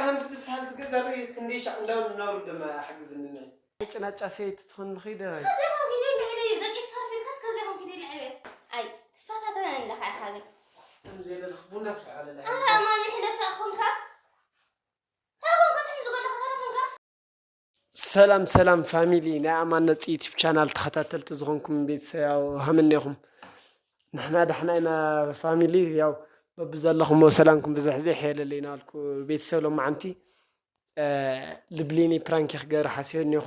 ሓንቲ ድስሓል ዝገዛ ርኢ ክንደይ ሻዕ እንዳውን እናውርድ ድማ ሓግዝኒ ናይ። ጭናጫ ሰይቲ ትኾን ንኸይደ። ከዚኹም ኪደ ልዕለ እዩ። ደቂስ ካርፊልካስ ከዚኹም ኪደ ልዕለ እዩ። ኣይ፣ ትፈታተና ኣለኻ ኢኻ ግን። ከም ዘይደለኽ ቡና ፍልሕ ኣለላ። ኣረ፣ ኣማኒ ሕደካ ኹንካ። ታኹንካ ትሕም ዝበለኻ ታኹንካ። ሰላም ሰላም ፋሚሊ፣ ናይ ኣማን ነፂ ዩቲብ ቻናል ተኸታተልቲ ዝኾንኩም ቤተሰብ፣ ያው ሃመኔኹም? ንሕና ዳሕና ኢና ፋሚሊ። ያው በብዘለኹሞ ሰላምኩም ብዝሕ ዝሕ የለለይና ኣልኩ ቤተሰብ። ሎማዓንቲ ልብሊኒ ፕራንክ ክገብር ሓሲበ እኒኹ።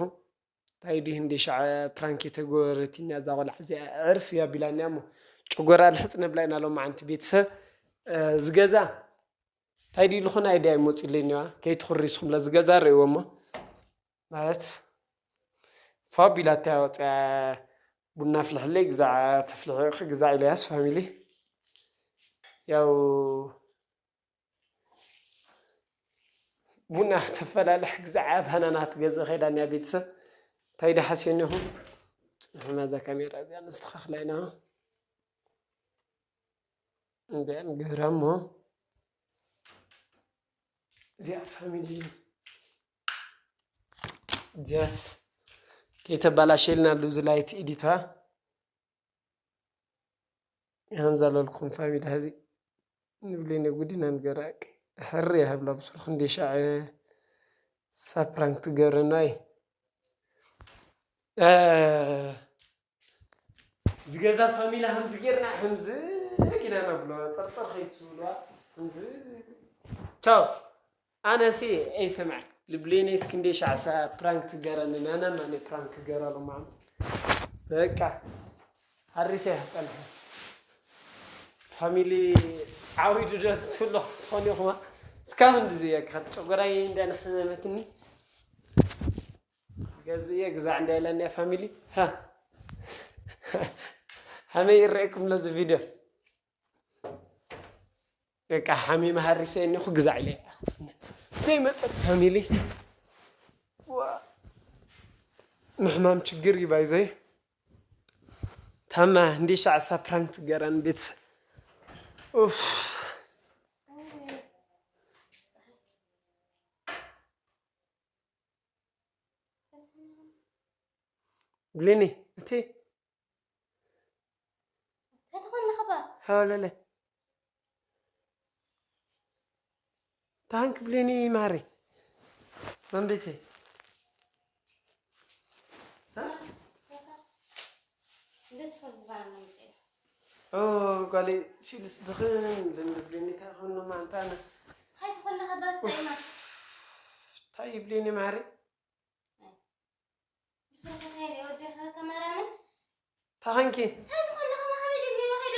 እንታይ ድዩ እንዲ ሻዕ ፕራንክ የተጎረረትኛ እዛ ቆልዓ እዚኣ? ዕርፍ እያ ቢላንያ እሞ ጨጎራ ልሕፅ ነብላ ኢና ሎማዓንቲ ቤተሰብ። ዝገዛ እንታይ ድዩ ልኾነ ኣይድያ ይመፅለይ እኒዋ። ከይትኹሪስኹምለ ዝገዛ ርእዎ እሞ ማለት ፋ ቢላታ ወፅያ። ቡና ፍልሕለይ ግዛዕ ተፍልሒ ግዛዕ ኢለያስ ፋሚሊ። ያው ቡና ክተፈላልሕ ግዛዕ ባናና ክትገዝእ ከይዳ እኒያ ቤተሰብ። እንታይ ደሓስዮ እኒኹም? ፅንሑና እዛ ካሜራ እዚኣ ነስተኻኽላ ኢና። እንዲያ ንገብራ እሞ እዚኣ ፋሚሊ እዚኣስ ከይተባላሸልና ሉዝ ላይት ኢዲታ። ከምዛ ለልኩም ፋሚሊ ሀዚ ንብሌን ጉዲና ንገራቅ ሕሪ ያህብላ ብሱር ክንዲ ሻዕ ሳፕራንክ ትገብረና እዩ። ዝገዛ ፋሚሊ ከምዚ ጌርና ከምዚ ጌና ነብሎ። ጸርጸር ከይትብልዋ ከምዚ። ቻው። ኣነሲ ኣይሰምዐ። ልብሌነይስ ክንደይ ሻዕ ሳ ፕራንክ ትገረኒ፣ ናና ማነ ፕራንክ ትገረሉ ማዓም። በቃ ሓሪሰ እየ ክጸንሐ። ፋሚሊ ዓዊዱ ዶ ትብሎ ትኾን ኢኹማ? እስካብ እንድዚ እየ ክኸድ ጨጎራይ እንዳ ንሕመመትኒ። ገዝእየ ግዛዕ እንዳ ኢላኒ እያ ፋሚሊ። ሃ። ሃመይ ይረኣየኩም ለዚ ቪድዮ። በቃ ሓሚመ ሃሪሰ እኒኹ ግዛዕ ኢለ እየ። ዘይመጸት ፋሚሊ። ዋ። ምሕማም ችግር እዩ ባይዘይ። ታማ እንዲ ሻዕ እሳ ፕራንክ ትገራን ቤተሰብ። ኡፍ። ብሌኒ፣ እቲ እንታይ ትኾን ለኸባ? ሃለለ። ታንክ ብሌኒ ማሪ። መንቤቴ። እ? ደስ ኸም ዝበሃል መምፅኢ። ኦ፣ ጓለይ፣ ሽልስ ድኽም ልንብሌኒ እንታይ ኾን ማንታና? እንታይ ትኾን ለኸባ? ስታይና? እንታይ ይብሌኒ ማሪ? ብስርሕኻ ኢለ ወዲኻ ከማርያምን። ታኸንኪ? እንታይ ዝኾን ለኻ ማሃበል ይግሪ ኸይዶ?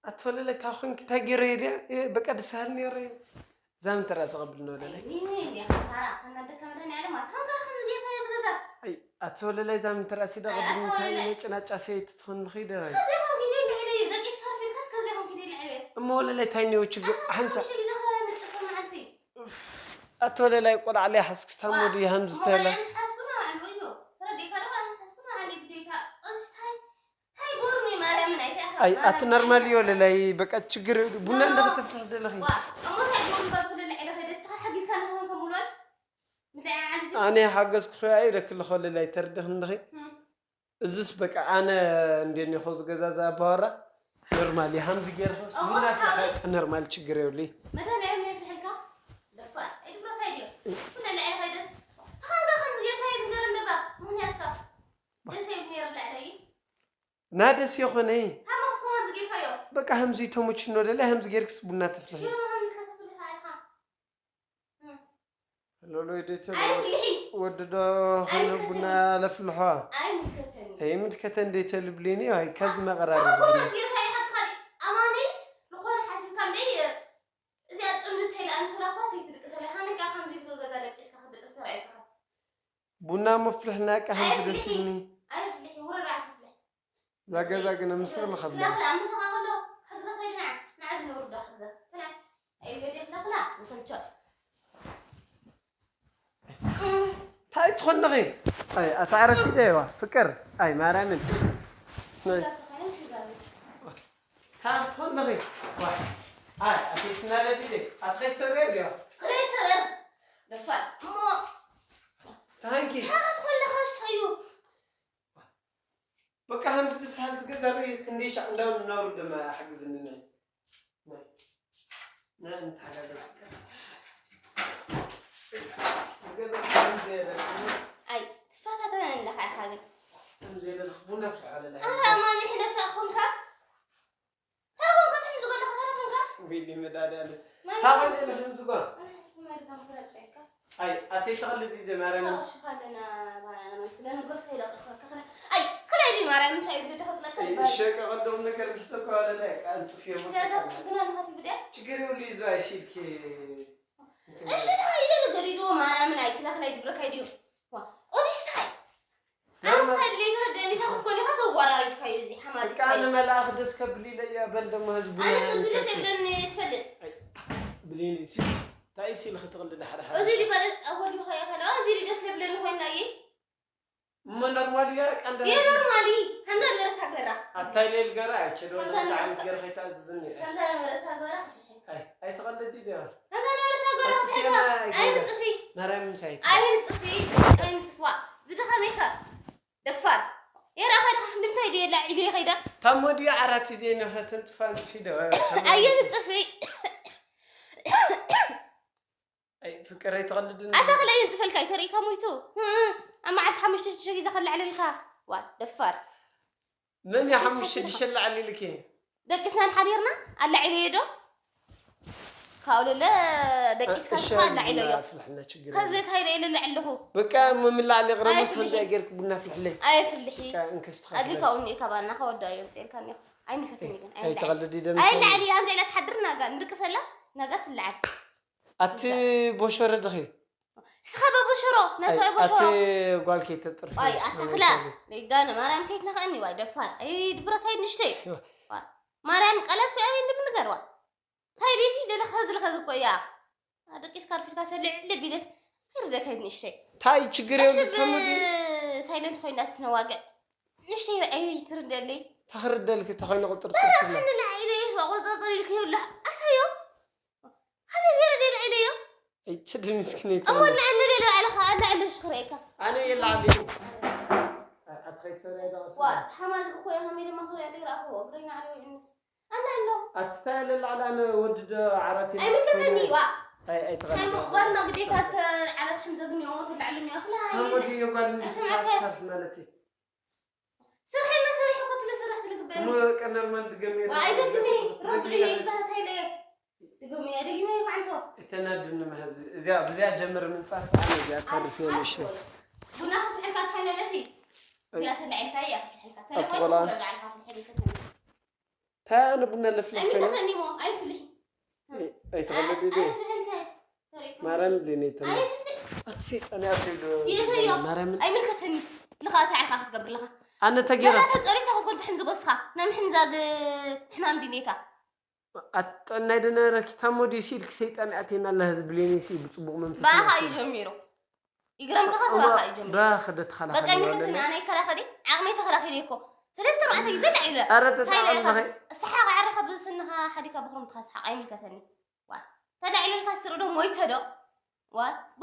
ኣትወለላይ ታኸንኪ እንታይ ገይረ እየ ድያ? እ፣ በቃ ደስ ሃልኒ ነይረ። ዛም ተራ ዝቐብል ነው ለላይ። ኣይ፣ ኒኒ እንዲኻ ታራ፣ ከና ደካ መድኃኒዓለም ኣትኸንካ ከም ዝጌርካ እየ ዝገዛ። ኣይ፣ ኣትወለላይ ዛም ተራ ሲዳ ኣይ፣ ቀብል እንታይ ኣትወለላይ። ጭናጫ ሰይቲ ትኾን ንኸይደ። ከዚ ኾን ኪደ ልዕለ እዩ፣ ደቂስ ካርፊልካስ ከዚ ኾን ኪደ ልዕለ እዩ። እሞ ወለላይ እንታይ ነው ችግር? ኣይ፣ ሓንሳ። ከምዚ ግዜ ኸ ንጽፈ መዓልቲ። ኣቲ ወለላይ ቆልዓ ለይ ሓስክስታ ሞዲ ሃምዚ ተላ። ኣይ ኣቲ ኖርማል እዩ ወለላይ በቃ ችግር ቡና እንደ ከተፍልሕ ደለኺ። ኣነ ሓገዝኩ ኸያ እዩ ደክልኸ ወለላይ ተርድኽን ድኺ። እዝስ በቃ ኣነ እንዴት ነው ኸዚ ገዛ እዛ ኣባወራ ኖርማል ይሃም ዝገርኸስ ቡና ፍልሐ ኖርማል ችግር የብሉይ። መድኃኒዓለም ነው ይፍልሐልካ። ደፋር። ኣይድብረካ እዩ። ቡና ልዐ ኸይደስ። ተኻንካ ከም ዝጌርካ ይንገር እንደባ። ምኽንያትካ። ደስ ይብል ነይሩ ልዐለይ። ናደስ የኾነ። ታማ ክትኮን ዝጌርካዮ። በቃ ሃምዚ ተሞችኖ ደላይ ሃምዚ ጌርክስ ቡና ተፍልሒ። ሎሎ ወደተ ወድዶ ኸነ ቡና ለፍልሖ። ኣይምልከተን ደተ ልብሊኒ ኣይ ከዚ መቐራሪ ዝብሊ። ቡና መፍልሕና ቃ ሃምዚ ደስ ይብልኒ። እዛ ገዛ ግን ምስል መኸብላ። ክላ፣ ክላ፣ ምሳኻ ከሎ፣ ከግዛ ከይድ ንዓ፣ ንዓ ዝነብሩ ዶ ከግዛ። ክላ፣ ኣይ፣ ገዲ ክላ፣ ክላ፣ መሰልቸው። እንታይ ትኾን ንኺ? ኣይ፣ ኣታ ዓረፊደ እዋ፣ ፍቅር። ኣይ፣ ማርያምን። እንታይ ትኾን ንኺ? ዋ። ኣይ፣ ኣትየትና ለዲደ። ኣትኸይድ ሰብር ድዮ? ክደይ ሰብር። ደፋር እሞ ታንኪ ታኸት ኮለኻ ስታዩ በቃ ሓንቲ ድስሓል ዝገዛ ርኢ ክንደይ ሻዕ እንዳውን እናውሩ ደማ ሓግዝኒ ናይ ናይ ናይ እንተሓጋገዝ ዝገዛ ከምዘየለ ኣይ ትፈታተነኒ ኣለኻ ኢኻ ግን ከምዘየለ ቡና ፍልሓለለ ኣረ ኣማኒ ሕደካ ኾንካ ታኾንካ ትሕም ዝጎለኻ ታኾንካ ቤሊ መዳዳለ ታኾን የለ ዝጓ መድጋም ፍረጫ ኢልካ ኣይ ኣተይ ተቐልድ ደ ማርያም ሽኻለና ባናና ስለ ነገር ከይለቕኸ ከኸለ ኣይ ከላይ ዲ ማርያም እንታይ እዩ ዝደኸጽለካ ሸቀ ቀደም ነገር ብሕተኮ ኣለለ ኣንጽፍዮ ያዛ ክትግና ኣለኻ ትብደ ችግር የብሉ ይዞ ኣይሲልኪ እሺ ታይለ ነገር ይዶ ማርያምን ኣይትላኽላይ ድብረካ ይድዮ ዋ ኦዲስታይ ኣንታይ ድሌ ተረደኒ ታኽትኮኒ ኸ ዘዋራሪድካዩ እዚ ሓማዚ ቃል መልኣኽ ደስ ከብል ኢለ እያ በል ደሞ ህዝቡ ኣነ እዚ ደስ የብለኒ ትፈልጥ ብሌኒ እንታይ ሲል ክትቕልድ ሓደ ሓደ እዚ ዲበለ ኣወልዩ ኸየ ከለ እዚ ደስ ለብለኒ ኮይና እየ እሞ ኖርማል እያ ቀንደ ይህ ኖርማሊ ከምዛ ነበረት ታግበራ ኣታይ ሌል ገራ ኣይችዶ ዓመት ገር ከይታዝዝኒ ከምዛ ነበረት ታግበራ ኣይትቐልድ ዲያ ከምዛ ነበረት ታግበራ ኣጥፍኤና ኣይንፅፊ ናራይ ምሳይ ኣይንፅፊ ኣይንፅፍዋ ዝድኸመይካ ደፋር የራ ኸይዳ ክንዲ ምንታይ ድየ ላዒሉ ከይዳ ታሞ ድዩ ዓራት ዜና ከተንፅፋ ንፅፊ ዶ ኣየንፅፊ ፍቅረይ ትቐልድኒ ኣታ ክለ የንፅፈልካ ይተርእካ ሞይቱ ኣብ መዓልቲ ሓሙሽተ ሽዱሽተ ግዜ ከላዕለልካ ዋ ደፋር መን እያ ሓሙሽተ ሽዱሽተ ላዕሊ ኢልኪ ደቂስና ሓዲርና ኣላዒለዮ ዶ ካብኡ ለለ ደቂስካ ስኻ ኣላዒለዮ ፍልሕና ችግር ከዚ ለታይ ኢለ ለዕለኹ በቃ ምምላዕ ሊቕረሞስ ከምዚኣ ጌርክ ቡና ፍልሕለይ ኣይፍልሒ እንክስትኻ ኣድሊካ ኡኒ ካባና ከወዳ እዮም ጤልካ እኒኹ ኣይምልከተኒ ግን ኣይትቐልዲ ደም ኣይላዕሊ ኣንተ ኢላ ትሓድር ናጋ ንድቅሰላ ናጋ ትለዓል ኣቲ ቦሾረ ድኺ ስኻ በቦሾሮ ናይ ሰብኣይ ኣቲ ቦሾሮ ጓል ከይተጥርፊ ዋይ ኣታ ክላ ነይጋነ ማርያም ከይትነኸእኒ ዋይ ደፋር ኣይድብረካ ንሽተይ ማርያም ቃላት ኮይ ኣበይ እንደምንገርዋ ታይ ደሲ ደለ ኸዚ ለኸዚ እኮ እያ ደቂስ ካርፊልካ ሰልዕ ልቢለስ ይርደካ ንሽተይ ታይ ችግር እሺ የብሉ ተምዲ ሳይለንት ኮይና ስትነዋግዕ ንሽተይ ኣይትርደለይ ተኽርደልክ ተኾይነ ቁጥር ረ ክንላ ኢለ ይስዋ ቁርፅርፅር ኢልክ ይብላ ኣታዮ ከመይ ገይረ ደላ ኢለዮ ኣይችድ ምስክነይት እሞ ንዓኒ ሌሎ ባዕልኻ ኣላ ዕለሽ ክርእየካ ኣነ የላዓሊ ኣትኸይት ሰሪያ ዳቐስ ዋ ሓማዚ ክኮ ከመይ ድማ ክርእያ ደይረኣኽዎ እግረኛ ዓለ ይዕንስ ኣላ ኣሎ ኣትስታይ ኣለላ ኣነ ወዲ ዶ ዓራት ኣይምልከተኒ ዋ ኣይተቐ ናይ ምቕባል ማግዴታት ዓራት ሕምዘግኒ ኦሞ ትላዕሉ እኒኦ ክላ ከም ወዲ የጓል ኣይሰማዕካ ሳርፍ ማለት እዩ ስርሐ መሰሪሕ እኮ ትለ ስራሕ ትልግበኒ እሞ ቀነር ማለት ድገም ኣይደግሚ ረብዒ ይባህት ሃይለ ድግሚ ኣደጊመ ይባዕንቶ እተናድኒ መሐዚ እዚኣ ብዚኣ ጀምር ምንጻፍ ኣነ እዚኣ ካርስ የለሽ ቡና ክፍልሐልካ ትኾይነ ነሲ እዚኣ ተላዒልካ እያ ክፍልሐልካ ኣትቆላ። ተለዓልካ ፍልሐል ይከተል ታይ ኣነ ቡና ለፍልሕ ኮይነ ኣይምልከተኒ ሞ ኣይፍልሕ ኣይተቐለድ ዶ ኣይፍልሐልካ ማርያም ድኔተ ኣይፍልሕ ኣትሴጣን ኣትዶ ይእተዮ። ማርያም ኣይምልከተኒ ልኻቲ ዓርካ ክትገብር ለኻ ኣነ ተጌራ ገዛ ተፀሪስታ ክትኮን ትሕም ዝጎስኻ ናይ ምሕምዛግ ሕማም ድኔካ ኣጠናይ ደነረኪ ታሞ ዲሲ ኢልክ ሰይጣን ኣቴና ለህዝብ ሌኒሲ ብፅቡቅ መንፈስ ብኣኻ እዩ ጀሚሩ ይግረምካ ሰባኻ እዩ ጀሚሩ ብኣኸ ዶ ተኸላኸል በቃ ሚክትን ኣነ ይከላኸል ዓቕመይ ተኸላኺሉ እኮ ሰለስተ ኣርባዕተ ግዜ ላዒለ ኣረ ተጣዕም ለኸ ሰሓ ዓረኻ ብስንኻ ሓዲካ ብክርምትኻ ሰሓቕ ኣይምልከተኒ ተላዒለልካ ስር ዶ ሞይተ ዶ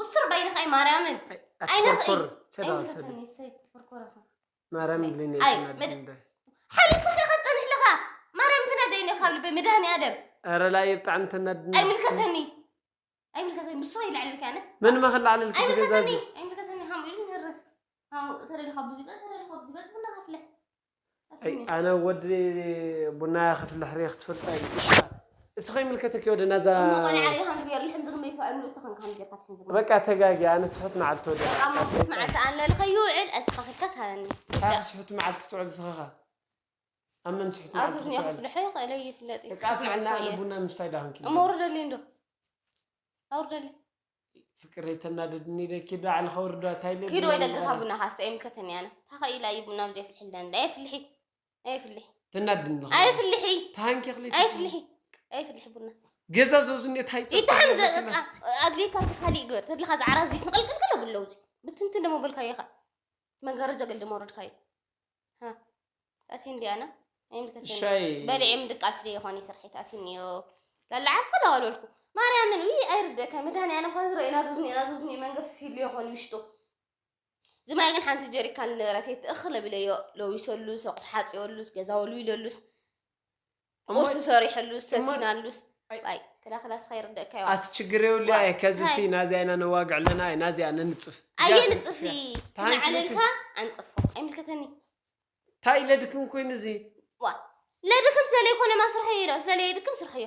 ብሱር ባይንኻ ማርያምን ኣትኮርኮር ቸዳ ሰደ ኣይምልከተኒ ሰይ ኮርኮረኻ ማርያም ብሌኒ ኣይ፣ ኣይትናድድ መድ- እንዳይ ሓሊፉ ዲኻ ትጸንሕ ኣለኻ ማርያም ትናደይኒ ካብ ልበይ መድሃኒ ኣደም ኣረ ላይ ብጣዕሚ ተናድኒ ኣይምልከተኒ ኣይምልከተኒ ብሱር ይላዕለልካ ኣነስ ምን መኸላዕለልክ ዝገዛዚ ኣይምልከተኒ ኣይምልከተኒ ሓሙ ኢሉ ይነርስ ሓሙ ተረዲኻ ብዙ ገጽ ተረዲኻ ብዙ ገጽ ቡና ከፍልሕ ኣይ ኣነ ወዲ ቡና ከፍልሕ ርየ ክትፈልጣ እዩ እሻ እስኸ ይምልከተኪ ወደ ናዛ እሞ ቆልዓ ኢኻ ንገር ልሕም ዝግመይ ሰብኣይ ምሉእ ዝተኾንካ ንገርካ ትሕን ዝግመይ በቃ ተጋጊ ኣነ ስሑት መዓልቲ ወደ ኣብ መስኮት መዓልቲ ኣነ ለኸይውዕል ኣስኻ ከይድካ ሳበኒ ካበይ ስሑት መዓልቲ ትውዕል ስኸኻ ኣብ መን ስሑት ኣብ መዓልቲ ዝኒኦ ትውዕል ክፍልሖ ይኽእለ ይፍለጥ እዩ በቃ ኣፍልሕና ኣነ ቡና ምስታይ ዳኽንኪ እሞ ኣውርደለይ እንዶ ኣውርደለይ ፍቅረይ ተናደድኒ ኢለ ኪድ ባዕልኻ ወርዶ እንታይ ኢለ ኪድ ቡና ወይ ደገኻ ምግባር? ቡና ካስተ ኣይምልከተኒ ኣነ ታኸኢላ እዩ ቡና ብዘይ ፍልሕለን ኣይፍልሒ ኣይፍልሒ ተናድኒ ኣለኻ? ኣይፍልሒ ተሃንኪኽሊ ኣይፍልሒ ኣይፍልሒ ቡና ገዛ ዘውዝኒ እንታይ ይትሕም ዘቃ ኣድልካ ካሊእ ግበር ተድልካ ዝዓራ ዚስ ንቀልቅልቅል ኣብለው እዚ ብትንትን ደሞ በልካዮ ኸ መጋረጃ ገል ደሞ ወረድካዮ ኣቲ እንዲያና ኣይምልከተኒ ሻይ በሊዕም ድቃስ ዶ ይኾን ይስርሒት ኣቲ እኒዮ ላልዓልኩ ኣለዋልወልኩ ማርያምን ዊ ኣይርደካ መድሃኒኣለም ከዝረእና ዙዝኒ ና ዙዝኒ መንገፍስ ይሉ ይኾን ውሽጡ ዝማይ ግን ሓንቲ ጀሪካን ነበረት የትእኽል ኣቢለዮ ለዊሰሉስ ኣቑሑ ሓፂወሉስ ገዛ ወልዊለሉስ እሞ ቁርሲ ሰሪሐሉስ እሞ ሰቲናሉስ ኣይ- ኣይ ክላክላስ ከይርደእካ ይዋ ኣቲ ችግር የብሉ ዋ- ኣይ ከዚ ሲ ሃይ። ናዚያ ኢና ነዋግዕ ኣለና ኣይ ናዚያ ነንፅፍ ኣየ ንፅፊ ትናዓለልካ ኣንፅፎ ኣይምልከተኒ እንታይ ኢለ ድክም ኮይኑ እዚ ዋ ለድክም ስለለይኮነ ማስርሐዮ ኢሎ ስለለየድክም ስርሐዮ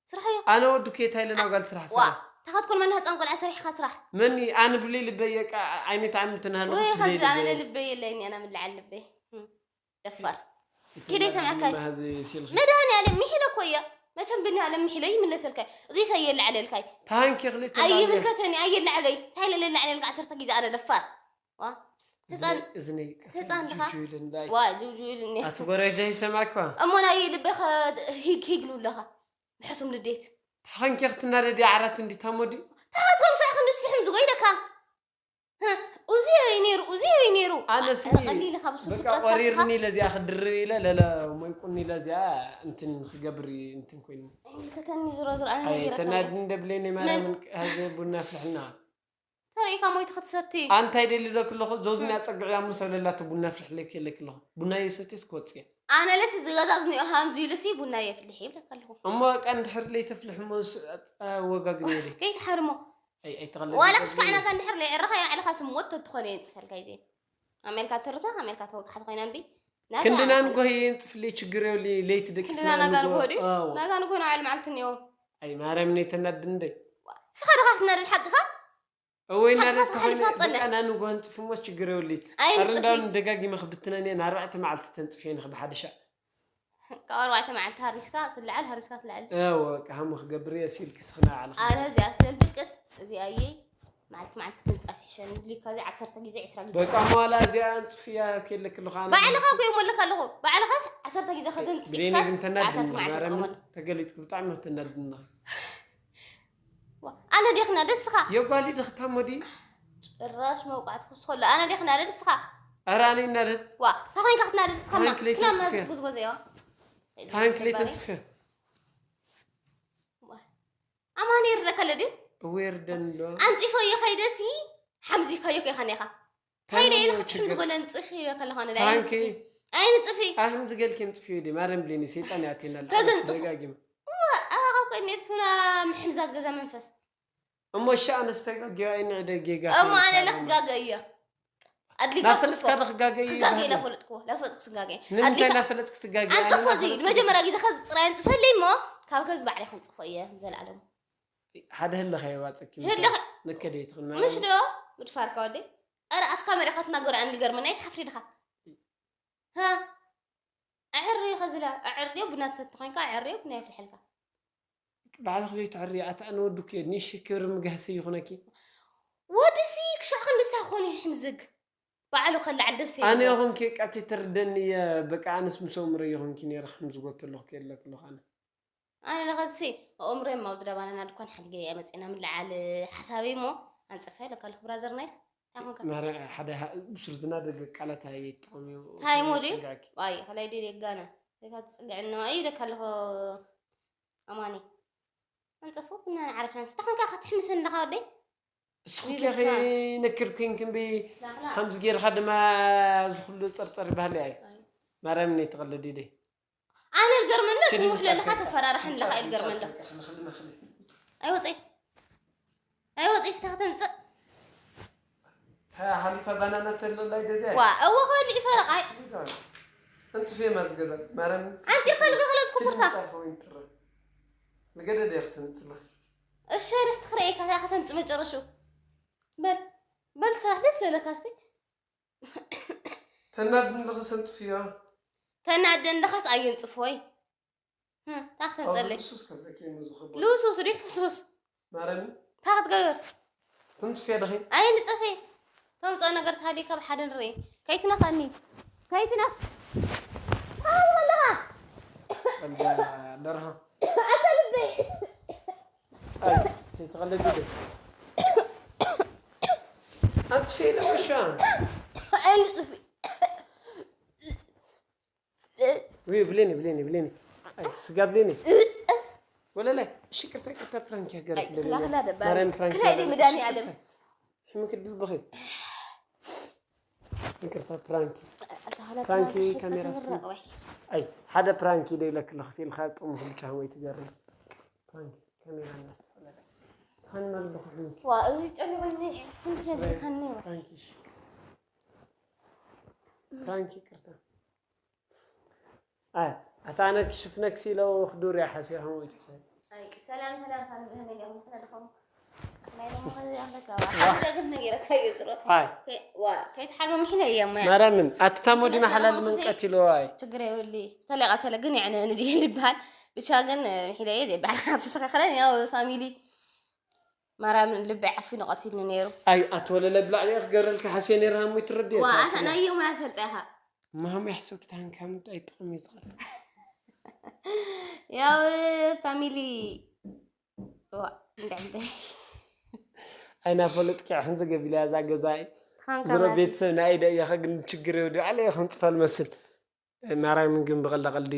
ስርሐዮ ኣነ ወዱ ኬታ ኢለ ናብ ጋል ስራሕ ዋ ሰራ ታኻትኮን መና ህፃን ቆልዓ ሰሪሕካ ስራሕ መኒ ኣነ ብለይ ልበየ ቃ- ዓይነት ዓሚ ትናሃለ ወይ ብለይ ከዚ ኣነ ልበየ ለልበይ የለኒ ኣና ምልዓል ልበይ እም፣ ደፋር እቲ ኪደይ ሰምዐካ መድሃኒ ማሃዚ ሲልኺ መድሃኒ ኣለ ሚሒለ እኮ እየ መቸም ብኒ ኣለ ሚሒለ ይምለሰልካ እዚ ሰየለ ዓለልካይ ታሃንኪ ክልተ ኣየ ላለ ምልከተኒ ኣየ ላዕለይ እንታይ ለለ ላዕለልካ ዓሰርተ ግዜ ኣነ ደፋር ዋ ህፃን እዝነይ ቀስ ህፃን ድኻ ጁጁ ኢሉ እንዳይ ዋ ጁጁ ኢሉ እኒኦ ኣቲ ጎረቤት ዘይሰማዕኳ እሞ ናይ ልበኻ ሂግ ሂግ ልብለኻ ብሕሱም ልዴት ተኸንኪ ክትናደዲ ዓራት እንዲ ታሞዲ ተኻትኮም ሻዕ ክንዲ ስትሕም ዝጎይደካ እዚ ወይ ነይሩ እዚ ወይ ነይሩ ኣነ ስሚ ቀሊል ኢኻ ብሱ በቃ ፍጥረት ፋስኻ ቆሪርኒ ለዚኣ ክድርብ ኢለ ለለ ሞይቁኒ ለዚኣ እንትን ክገብር እንትን ኮይኑ ይምልከተኒ ዝሮ ዝሮ ኣነ ኣይ ነጊረካ ተናድኒ ደብለይ ናይ ማርያምን ሀዘ ቡና ፍልሕና ተሪእካ ሞይቲ ክትሰቲ ኣንታይ ደሊ ዶ ክለኹ ዞዝንያ ጸግዕያ ምስ ኣለላ እቲ ቡና ፍልሕለይ ክየለክ ኣለኹ ቡና የሰትስ ክወጽእ ኣነ ለሲ ዝገዛዝንዮ ሃምዚ ኢሉሲ ቡና የፍልሕ ይብለካ ኣለኹ እሞ በቃ እንድሕር ለይተፍልሕ እሞ ስ- አ- ወጋግን የለ ከይትሓርሞ ኣይተኸለ ዋላ ክሽካዕናካ እንድሕር ለይዕረኻ ያዕለኻ ስሞት ተትኾነ የንፅፈልካ ይዜ ኣሜልካ ትርታ ኣሜልካ ተወግሓት ኮይና እምቢ ናጋ ክንድና ንጎ የንፅፍለይ ችግር የብሉ ለይቲ ደቂ ክንድና ናጋ ንጎ ድዩ ናጋ ንጎ ንባዕሉ መዓልቲ እኒኦ ኣይ ማርያም ነይተናድንደይ ስኻ ድኻ ክትናደድ ሓቅኻ እወይ ናደስ ተሓሊፍካ ትጸንሕ። በቃ ናንጎ ንጽፍ ሞስ ችግር የብሉይ። ኣረ ኣይንጽፍን። እንዳውም ደጋጊመ ክብትነን እየ፣ ንኣርባዕተ መዓልቲ ተንጽፍ እየ ንኽብሓድሻ። ካብ ኣርባዕተ መዓልቲ ሃሪስካ ትልዓል፣ ሃሪስካ ትልዓል። እወ በቃ ሃሞ ክገብር እየ፣ ሲልኪ ስኽና ባዕልኺ። ኣነ እዚኣ ስለ ልድቅስ፣ እዚኣ እየ መዓልቲ መዓልቲ ክንጸፍ ይሕሸኒ። ድሊካ እዚ ዓሰርተ ግዜ፣ ዕስራ ግዜ። በቃ እሞ ዋላ እዚኣ ኣንጽፍያ ከይለኪ ኣለኹ ኣነ። ባዕልኻ እኮ እየ እሞለካ ኣለኹ። ባዕልኻስ ዓሰርተ ግዜ ኸዘንጺፍካስ ብሌኒ ግን ተናድድኒ ዓሰርተ መዓልቲ ማርያምን ትጥቀመሉ። ተገሊጥኪ ብጣዕሚ እኮ ተናድድኒ። ዋ፣ ኣነ ዲኽና ደስኻ? የጓሊ ድኽታ ሞዲ? ጭራሽ መውቃዕቲ ክስኸሉ። ኣነ ዲኽና ደስኻ? ኣረ ኣነ ይናደድ። ዋ፣ ታኾይንካ ክትናደድ ስኻ ማ? ታንክሌት ክላም ናዚ ትንጽፍያ። ጉዝጎዘ እዮ። ታንክሌት ትንጽፍያ። ዋ። ኣማን ይርደካ ኣሎ ድዩ? እወ ይርደን ኣሎ። ኣንጺፎ እየ ኸይደሲ ሓምዚካዮ ከይኻ ኔኻ። ሃይለ ኢለ ክትሕም ዝጎለን ጽፍ ኢለ ከለኻ ንዳይ ታንኪ። ጽፍ ኣይን ጽፍ ኣሕም ዝገልኪ ምጽፍ እዩ ማረም ብሌኒ ሰይጣን ያቴና ተዘንጽፉ። ደጋጊም ኣባኻ ኮይነ ቱና ምሕምዛ ገዛ መንፈስ እሞ እሺ ኣነስ ተጋጊ ኣይንዕደ ጌጋ እሞ ኣነ ለክጋገ እየ ኣድሊካ ናፈለጥካ ጽፎ ዶ ክጋገ እዩ ክጋገ ይበሃል? ኢለ ፈለጥኩ ለፈለጥኩ ስጋገ ንምንታይ ኣድሊካ ናፈለጥክ ትጋገ ኣንጽፎ ኣነ እዚ ናፈለጥኩ መጀመርያ ግዜ ከዚ ጥራይ ኣንጽፈለይ እሞ ካብ ከዚ ባዕለይ ከንጽፎ እየ ንዘለኣለሙ ሓደ ህልኸ የዋፀኪ ህልኸ- ንከደ ይትኽል ምሽ ዶ ምድፋርካ ወደይ ኣረ ኣፍካ መሪኻ ትናገር ኣን ልገርመና ኣይትሓፍሪ ድኻ ሃ ኣዕርዮ ከዝላ ኣዕርዮ ቡና ትሰቲ ኮይንካ ኣዕርዮ ቡና የፍልሐልካ ባዕልኽ ዘይትዕሪ ኣታ ኣነ ወዱ ከ ኒሽ ክብሪ ምግሃሰ ይኹነኪ ወዲ ሲ ክሻዕ ክንድስታ ክኾን ይሕምዝግ ባዕሉ ከለዓል ደስ ኣነ ይብሎ። ይኹንኪ ቃቲ ትርደኒ እየ በቃ ኣነስ ምስ ኣእምሮ ይኹንኪ ነይረ ክሕምዝጎ ተለኹ ከየለክ ኣለኹ ኣነ ኣነ ለኸዚ ኣእምሮዬ ኣብ ዝደባናና ድኳን ሓዲገ እየ መፂና ምልዓል ሓሳበይ እሞ ኣንፅፈ ለካልኩ ብራዘር ናይስ እንታይ ኮንካ ማረ ሓደ ብሱር ዝናደገ ቃላት ኣይጥቀም እዩ እንታይ ሞዲ የጸግዐኪ። ዋይ ከላይ ዲ ደጋና ደካ ትፅግዕና እዩ ደካ ኣለኹ ኣማኒ ኣንፅፉ ቡና ንዓረፍና ንስታ ኮንካ ክትሕምሰን ኣለኻ ወደይ እስኹም ዊልስና። ከይነክር ኮይንክን በይ ላኽላ። ከምዚ ጌርካ ድማ እዚ ኩሉ ጸርጸር ይበሃል ኣይ ማርያም ነይ ትቐልድ ኢደይ ኣነ ልገርመኒ ትሙሕ ለለኻ ተፈራርሐን ለኻ ኢልገርመኒ ዶ ኣይወፅይ ኣይወፅይ ስታ ከተምፅእ ሓሊፋ ባናና ተሎ ላይ ገዚኣ ዋ እወ ከወልዕ ይፈረቕ ኣይ እንፅፌ ማዝገዛ ማርያም ኣንጢርካ ልገ ክለፅኩ ቡርታ ንገደደ ክትምፅላ እሺ ኣነስ ትኽረኤካ እታ ከተምፅ መጨረሹ በል በል ስራሕ ደስ ለለካ እስቲ ተናድን ለኸ ሰንፅፍያ ተናደን ለኸስ ኣየንፅፎይ ታክ ተምፀለይ ልሱስ ከለኪ ምዝኽቦ ልሱስ ዲ ፍሱስ ማረሚ ታክ ትገብር ትንፅፍያ ደኸ ኣይንፅፊ ተምፅኦ ነገር ተሃልዩ ካብ ሓደ ንርኢ ከይትነኻኒ ከይትነኽ ኣለኻ ደርሃ ኣታ ልበይ ተይተቐለቢ ዶ ኣትፌ ለወሻ ኣይንፅፊ ወይ ብሌኒ ብሌኒ ብሌኒ ኣይ ስጋ ብሌኒ ወለላይ፣ እሺ፣ ይቅርታ፣ ይቅርታ፣ ፕራንክ እያ ገረክ ኣይ፣ ደለና። ክላኽላ ደባሪ። ማርያም ፕራንክ ክላይ እያ ድዩ ገረክ። መድኃኒዓለም? እሺ፣ ይቅርታ። ሕምክ ድብል በኸይ። ይቅርታ፣ ፕራንክ። ኣታ ኸላ ፕራንክ ፕራንክ ካሜራ ተትምረቕ እስኪ። ወይ። ኣይ፣ ሓደ ፕራንክ ኢለ ኢለክ ኣለኹ፣ ኢልካ ጥቕሚ ክልቻ ወይ ትገርም። ፕራንክ ካሜራ እናስተፈላለ። ታን መልብኹ ሕምክ። ዋ፣ እዚ ጨኒቑኒ፣ ስንት ነግረካኒ እየ። ፕራንክ፣ እሺ። ፕራንክ፣ ይቅርታ። ኣይ፣ ኣታ ኣነ ክሽፍነክሲ ኢለ ክዱር እያ ሓሲበ ከም ወይ ትሕሰብ። ኣይ፣ ሰላም፣ ሰላም፣ ሰላም፣ ደህና እዮም፣ ደህና ደኸሙ። ናይ ሎሚ ኸዚ ኣለካ፣ ዋ፣ ሓደ ግን ነጊረካ እዩ ዝሮ። ኣይ። ከ-፣ ዋ፣ ከይትሓርመ ምሒለ እየ እሞ እያ። ማርያምን፣ ኣቲ ታሞ ዲና እነሱ ሓላል ያው ምን ጊዜ ቀቲልዎ ኣይ። ችግር የብሊ። ተለቃ ተለ ግን ያነ ንዲ ልባል። ብቻ ግን፣ እ፣ ምሒለ እየ ዘይባል። ተስተካኸለ፣ ያው ፋሚሊ ማርያም ልበይ ዓፊኑ ቀቲልኒ ነይሩ። ኣይ፣ ኣቲ ወለለ ብላዕሊ እየ ክገረልካ ሓስየ ነይረ፣ ሃሙ ይትረድእ ዋ፣ እየ። ኣታ ናይ ዮም እያ ትፈልጣ ኢኻ። ማሙ ይሕሰብ ክታን ካምድ ኣይጥቕም እዩ ዝኽእል። ያው ፋሚሊ፣ ዋ፣ እንታይ እንታይ። ኣይና ፈለጥኪ ሕንዚ ገቢላ እዛ ገዛይ። ተኻንካ ዝሮ ማለት ቤተሰብ ናይ ኢደ እያኸ ግን ችግር የብሉ። ኣለ ይኹን ጽፈል መስል። ማርያምን ግን ብቐልዳ ቀልዲ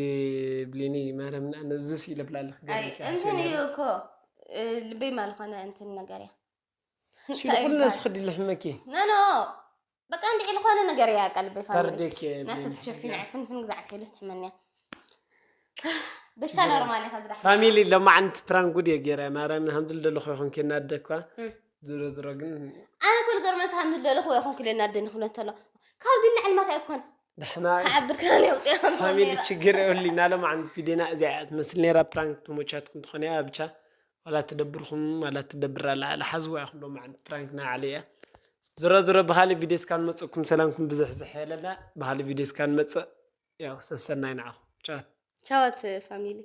ብሊኒ ማርያምን ኣነ ዝስ ኢለ ብላልክ ኣይ፣ ገርልኪ እንትን ሓስየ እዩ ነይረ። እኮ፣ እ፣ ልበይ ማልኾነ እንትን ነገር እያ። ሲሉ እንታይ ኩሉ ይባል? ነስ ክዲ ልሕመኪ። ኖ፣ ኖ። በቃ እንዲዒ ዝኾነ ነገር እያ ቀልቢ ፋሚሊ። ተርዴክ እየ ናስ ብሊኒ ትሸፊን ሓስየ። ዕፍን ፍን ግዛዕ ከይልስ ትሕመንያ። ብቻ ኖርማል ኢኻ ዝራሕ። ፋሚሊ ለማዓንቲ ፕራንክ ጉድ እየ ገይረ። ማርያምን ሃምዝል ደለኹ ይኹን ከናደኳ። እም። ዝሮ ዝሮ ግን ኣነ ኩሉ ገርመስ ሃምዝል ደለኹ ይኹን ክለናደኒ ኩነት ተሎ። ካብዚ ንላዕሊ ማታ ይኮን። ደሕና። ክዓብር ከመይ ኣውፅእያ ከም ትኾን ፋሚሊ ነይራ። ችግር የብሉ። ናሎም ዓንት ቪድዮና እዚኣ እያ ትመስል ነይራ። ፕራንክ ተመቻትኩም ትኾን እያ ብቻ። ዋላ ትደብርኩም ዋላ ትደብር ኣላ፣ ኣላ ሓዝዋ ኢኹም ሎም ዓንት ፕራንክ ናይ ዓሊ እያ። ዝሮ ዝሮ ብኻሊ ቪድዮ እስካ ንመፀኩም ሰላምኩም ብዝሕ ዝሕ የለና። ብኻሊ ቪድዮ እስካ ንመፀእ ያው ሰሰናይ ንዓኹም። ቻት። ቻዋት ፋሚሊ።